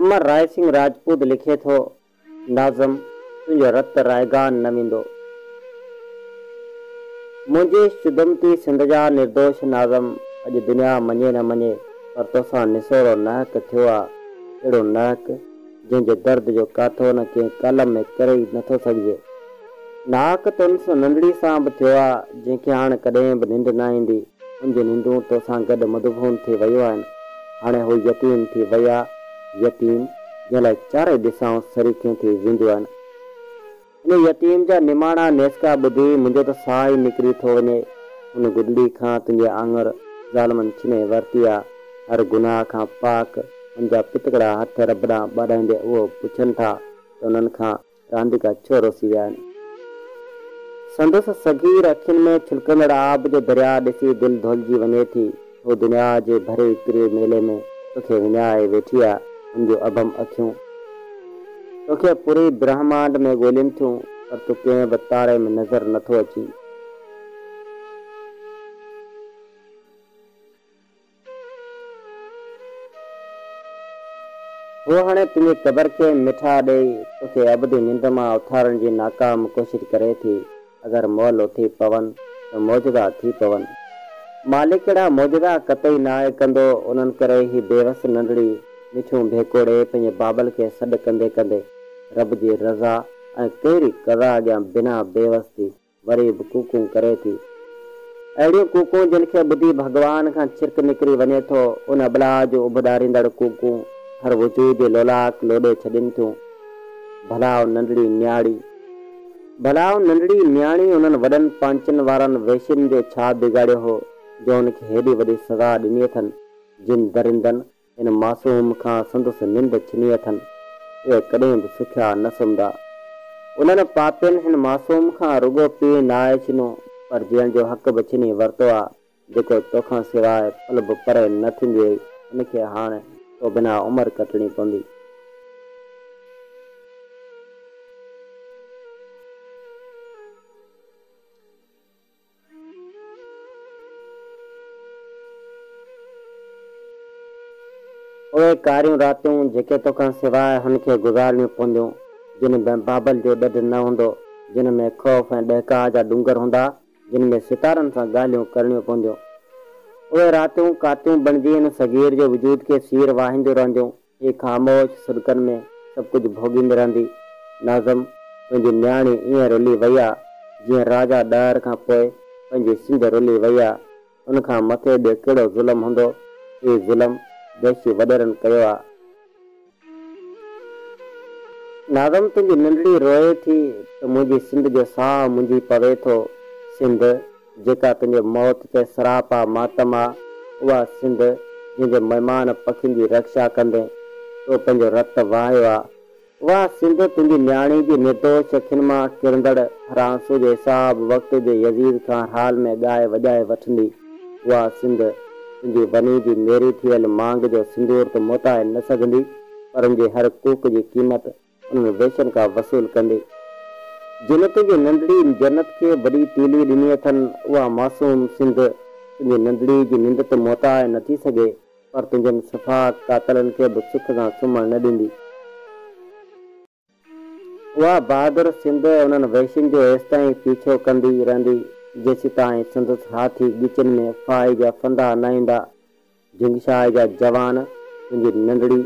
امر راء سنگهه راجپوت لکي ٿو، ناظم، تنهنجو رت رائگان نه ويندو. منهنجي شدمتي سنڌ جا نردوش ناظم، اڄ دنيا مڃي نه مڃي، پر توسان نسورو ناحق ٿيو آ، اهڙو ناحق، جنهن جي درد جو ڪاٿو نه ڪنهن ڪالم ۾ ڪري ئي نٿو سگهجي. ناحق ته ان ننڍڙي سان به ٿيو آ، جنهن کي هاڻ ڪڏهن به ننڊ نه ايندي. ان جون ننڊون توسان گڏ مدفون ٿي ويون آهن. هاڻي هو يتيم ٿي وئي آ، يتيم، جنهن لاء چارئي ڏسائون سريکيون ٿي وينديون آهن. ان يتيم جا نماڻا نيسڪا ٻڌي منهنجو ته ساهه ئي نڪري ٿو وڃي. هن گڏڙي کان تنهنجي آڱر ظالمن ڇني ورتي آ. هر گناهه کان پاڪ هن جا پتڪڙا هٿ رب ڏانهن ٻاڏائيندي اهو پڇن ٿا ته انهن کان رانديڪا ڇو رسي ويا آهن. سندس صغير اکين ۾ ڇلڪندڙ آب جو درياء ڏسي دل ڌولجي وڃي ٿي. هو دنيا جي ڀري ڪري ميلي ۾ توکي وڃائي ويٺي آ. هن جون ابهم اکيون توکي پوري برهمانڊ ۾ ڳولين ٿيون، پر تون ڪنهن به تاري ۾ نظر نٿو اچين. هوء هاڻي تنهنجي قبر کي مٺا ڏيئي توکي ابدي ننڊ مان اٿارڻ جي ناڪام ڪوشش ڪري ٿي. اگر مئل اٿي پون ته معجزا ٿي پون. مالڪ اهڙا معجزا قطعي ناهي ڪندو، انهن ڪري هي بيوس ننڍڙي مٺيون ڀيڪوڙي پنهنجي بابل کي سڏ ڪندي ڪندي رب جي رضا ۽ قهري قضا اڳيان بنا بيوس ٿي وري به ڪوڪون ڪري ٿي. اهڙيون ڪوڪون جن کي ٻڌي ڀڳوان کان ڇرڪ نڪري وڃي ٿو. ان اٻلاء جون اڀ ڏاريندڙ ڪوڪون هر وجود جي لولاڪ لوڏي ڇڏين ٿيون. ڀلا ان ننڍڙي نياڻي. ڀلا ان ننڍڙي نياڻي انهن وڏن پانچن وارن ويشين جو ڇا بگاڙيو هو جو ان کي هيڏي وڏي سزا ڏني اٿن. جن درندن هن معصوم کان سندس ننڊ ڇني اٿن، اهي ڪڏهن به سکيا نه سمهندا. انهن پاپين هن معصوم کان رڳو پيء ناهي ڇنو، پر جيئڻ جو حق به ڇني ورتو آ، جيڪو توکان سواء پل به پري نه ٿيندي هئي، ان کي هاڻ تو بنا عمر ڪٽڻي پوندي. اهي ڪاريون راتيون جيڪي توکان سواء هن کي گذارڻيون پونديون، جن ۾ بابل جو ڏڍ نه هوندو، جن ۾ خوف ۽ ڏهڪاء جا ڏونگر هوندا، جن ۾ ستارن سان ڳالهيون ڪرڻيون پونديون. اهي راتيون ڪاتيون بڻجي هن صغير جي وجود کي سير واهينديون رهنديون. هي خاموش سڏڪن ۾ سڀ ڪجهه ڀوڳيندي رهندي. ناظم، تنهنجي نياڻي ائين رلي وئي آ، جيئن راجا ڏاهر کان پوء پنهنجي سنڌ رلي وئي آ. ان کان مٿي ٻيو ڪهڙو ظلم هوندو؟ هي ظلم وحشي وڏيرن ڪيو آ. ناظم، تنهنجي ننڍڙي روئي ٿي ته منهنجي سنڌ جو ساهه منجهي پوي ٿو. سنڌ! جيڪا تنهنجي موت تي سراپا ماتم آ، اها سنڌ جنهن جي مهمان پکين جي رڪشا ڪندين تو پنهنجو رت وهايو آ، اها سنڌ تنهنجي نياڻي جي نردوش اکين مان ڪرندڙ هر آنسو جو حساب وقت جي يزيد کان هر حال ۾ ڳائي وڄائي وٺندي، اها سنڌ تنهنجي وني جي ميري ٿيل مانگ جو سندور ته موٽائي نه سگهندي پر ان جي هر ڪوڪ جي قيمت انهن وحشين کان وصول ڪندي. جن تنهنجي ننڍڙي جنت کي وڏي تيلي ڏني اٿن، اها معصوم سنڌ تنهنجي ننڍڙي جي ننڊ ته موٽائي نه ٿي سگهي، پر تنهنجن سفاڪ قاتلن کي به سک سان سمهڻ نه ڏيندي. اها بهادر سنڌ انهن وحشين جو ايستائين پيڇو ڪندي رهندي، جيسيتائين سندس هاٿي ڳچين ۾ ڦاهي جا ڦندا نه ايندا. جنگشاهه جا جوان تنهنجي ننڍڙي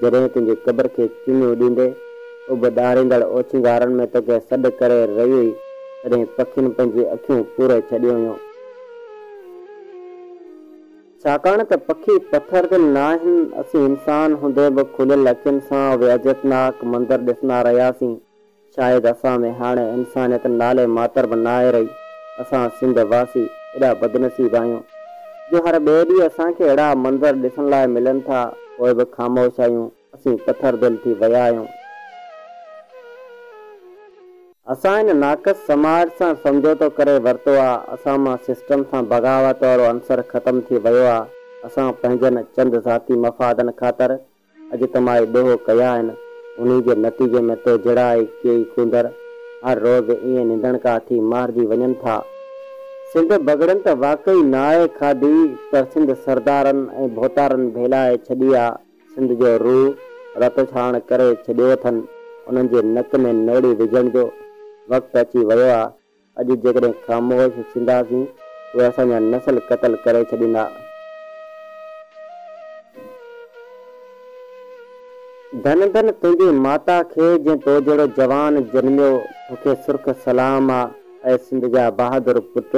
جڏهن تنهنجي قبر کي چميون ڏيندي اڀ ڏاريندڙ اوڇنگارن ۾ توکي سڏ ڪري رهي هئي، تڏهن پکين پنهنجي اکيون پوري ڇڏيون هيون. ڇاڪاڻ ته پکي پٿر دل ناهن، اسين انسان هوندي به کليل اکين سان اهي اذيتناڪ منظر ڏسندا رهياسين. شايد اسان ۾ هاڻي انسانيت نالي ماتر به ناهي رهي. اسان سنڌ واسي ايڏا بدنصيب آهيون جو هر ٻئي ڏينهن اسان کي اهڙا منظر ڏسڻ لاء ملن ٿا پوء به خاموش آهيون. اسين پٿر دل ٿي ويا آهيون. اسان هن ناقص سماج سان سمجهوتو ڪري ورتو آ. اسان مان سسٽم سان بغاوت وارو عنصر ختم ٿي ويو آ. اسان پنهنجن چند ذاتي مفادن خاطر اجتماعي ڏوهه ڪيا آهن، انهي جي نتيجي ۾ تو جهڙا ئي ڪيئي ڪونڌر هر روز ائين نڌڻڪا ٿي مارجي وڃن ٿا. سنڌ بگهڙن ته واقعي ناهي کاڌي، پر سنڌ سردارن ۽ ڀوتارن ڀيلائي ڇڏي آ. سنڌ جو روح رتوڇاڻ ڪري ڇڏيو اٿن، انهن جي نڪ ۾ نوڙي وجهڻ جو وقت اچي ويو آ. اڄ جيڪڏهن خاموش ٿينداسين، اهي اسان جا نسل قتل ڪري ڇڏيندا. ڌن ڌن تنهنجي ماتا کي جنهن تو جهڙو جوان جنميو، توکي سرخ سلام آ اي سنڌ جا بهادر پٽ،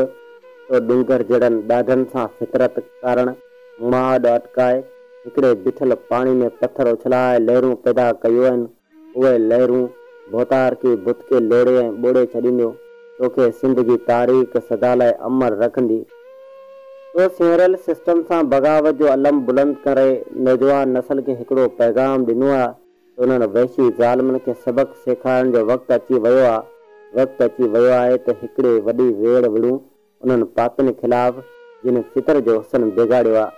تو ڏونگر جهڙن ڏاڍن سان فطرت ڪارڻ مهاڏو اٽڪائي هڪڙي بيٺل پاڻي ۾ پٿر اڇلائي لهرون پيدا ڪيون آهن، اهي لهرون ڀوتارڪي بت کي لوڙهي ۽ ٻوڙي ڇڏينديون، توکي سنڌ جي تاريخ سدا لاء امر رکندي. تو سنواريل سسٽم سان بغاوت جو علم بلند ڪري نوجوان نسل کي هڪڙو پيغام ڏنو آ ته انهن وحشي ظالمن کي سبق سيکارڻ جو وقت اچي ويو آ، وقت اچي ويو آهي ته هڪڙي وڏي ويڙهه وڙهون انهن پاپين خلاف جن فطر جو حسن بگاڙيو آ.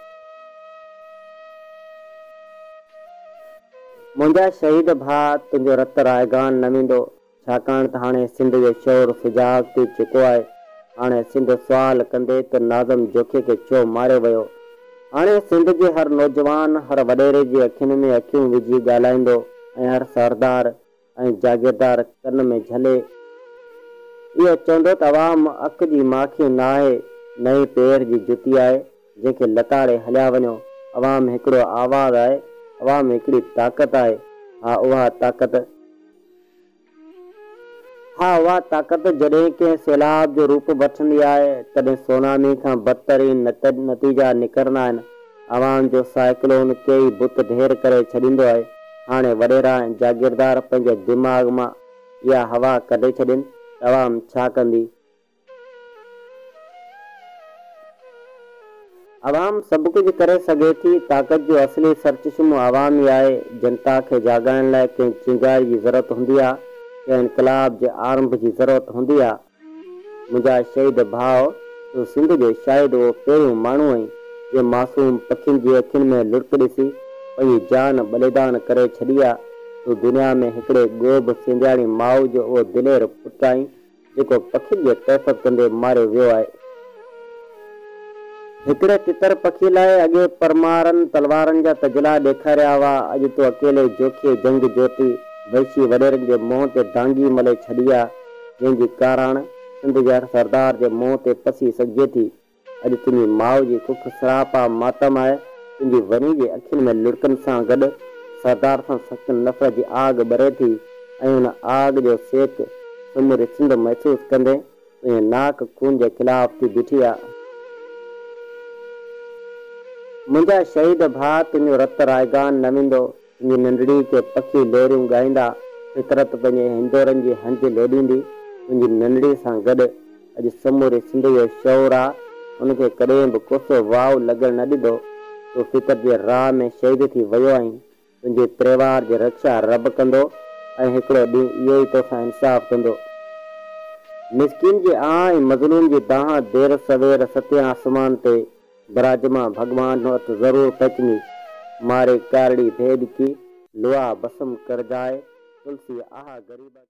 منهنجا شهيد ڀاء تنهنجو رت رائگان نه ويندو، ڇاڪاڻ ته هاڻي سنڌ جو شعور سجاڳ ٿي چڪو آهي. هاڻي سنڌ سوال ڪندي ته ناظم جوکيي کي ڇو ماريو ويو؟ هاڻي سنڌ جي هر نوجوان هر وڏيري جي اکين ۾ اکيون وجهي ڳالهائيندو ۽ هر سردار ۽ جاگيردار ڪن ۾ جهلي اهو چوندو ته عوام اک جي ماکي ناهي، نه ئي پير جي جتي آهي، جنهن کي لتاڙي هليا وڃو. عوام هڪڙو آواز آهي، عوام هڪڙي طاقت آهي. ها اها طاقت. ها اها طاقت جڏهن ڪنهن سيلاب جو روپ وٺندي آهي، تڏهن سونامي کان بدترين نتيجا نڪرندا آهن. عوام جو سائيڪلون ڪيئي بت ڍير ڪري ڇڏيندو آهي. هاڻي وڏيرا ۽ جاگيردار پنهنجي دماغ مان اها هوا ڪڍي ڇڏين ته عوام ڇا ڪندي؟ عوام سڀ ڪجهه ڪري سگهي ٿي، طاقت جو اصلي سرچشمو عوام ئي آهي، جنتا کي جاڳائڻ لاء ڪنهن چنگاري جي ضرورت هوندي آ، ڪنهن انقلاب جي آرنڀ جي ضرورت هوندي آ. منهنجا شهيد ڀاء، تون سنڌ جو شايد اهو پهريون ماڻهو آهين، جنهن معصوم پکين جي اکين ۾ لڙڪ ڏسي، پنهنجي جان ٻليدان ڪري ڇڏي آ. تون دنيا ۾ هڪڙي گوب سنڌياڻي ماء جو اهو دلير پٽ آهين، جيڪو پکين جي تحفظ ڪندي ماريو ويو آهي. هڪڙي تتر پکي لاء اڳي پرمارن تلوارن جا تجلا ڏيکاريا هئا، اڄ تو اڪيلي جوکي جنگ جوٽي، وحشي وڏيرن جي منهن تي دانگي ملي ڇڏي آ، جنهن جي ڪاراڻ سنڌ جي هر سردار جي منهن تي پسي سگهجي ٿي. اڄ تنهنجي ماء جي ڪک سراپا ماتم آهي، تنهنجي وني جي اکين ۾ لڙڪن سان گڏ سردار سان سخت نفرت جي آگ ٻري ٿي ۽ ان آگ جو سيڪ سموري سنڌ محسوس ڪندي تنهنجي ناحق خون جي خلاف ٿي بيٺي آ. منهنجا شهيد ڀاء تنهنجو رت رائگان نه ويندو. تنهنجي ننڍڙي کي پکي لوريون ڳائيندا، فطرت پنهنجي هندورن جي هنج لوڏيندي، تنهنجي ننڍڙي سان گڏ اڄ سموري سنڌ جو شعور آ، ان کي ڪڏهن به ڪوسو واء لڳڻ نه ڏيندو، تون فطرت جي راهه ۾ شهيد ٿي ويو آهين، تنهنجي پريوار جي رڪشا رب ڪندو ۽ هڪڙو ڏينهن اهو ئي توسان انصاف ڪندو. مسڪين جي آه ۽ مظلوم جي دانهن دير سوير ستين آسمان تي براجمان ڀڳوان وٽ ضرور پهچندي. ماري ڪارڙي ڀيڄ ڪي، لوها بسم ڪر جائي، تلسي آها غريبا.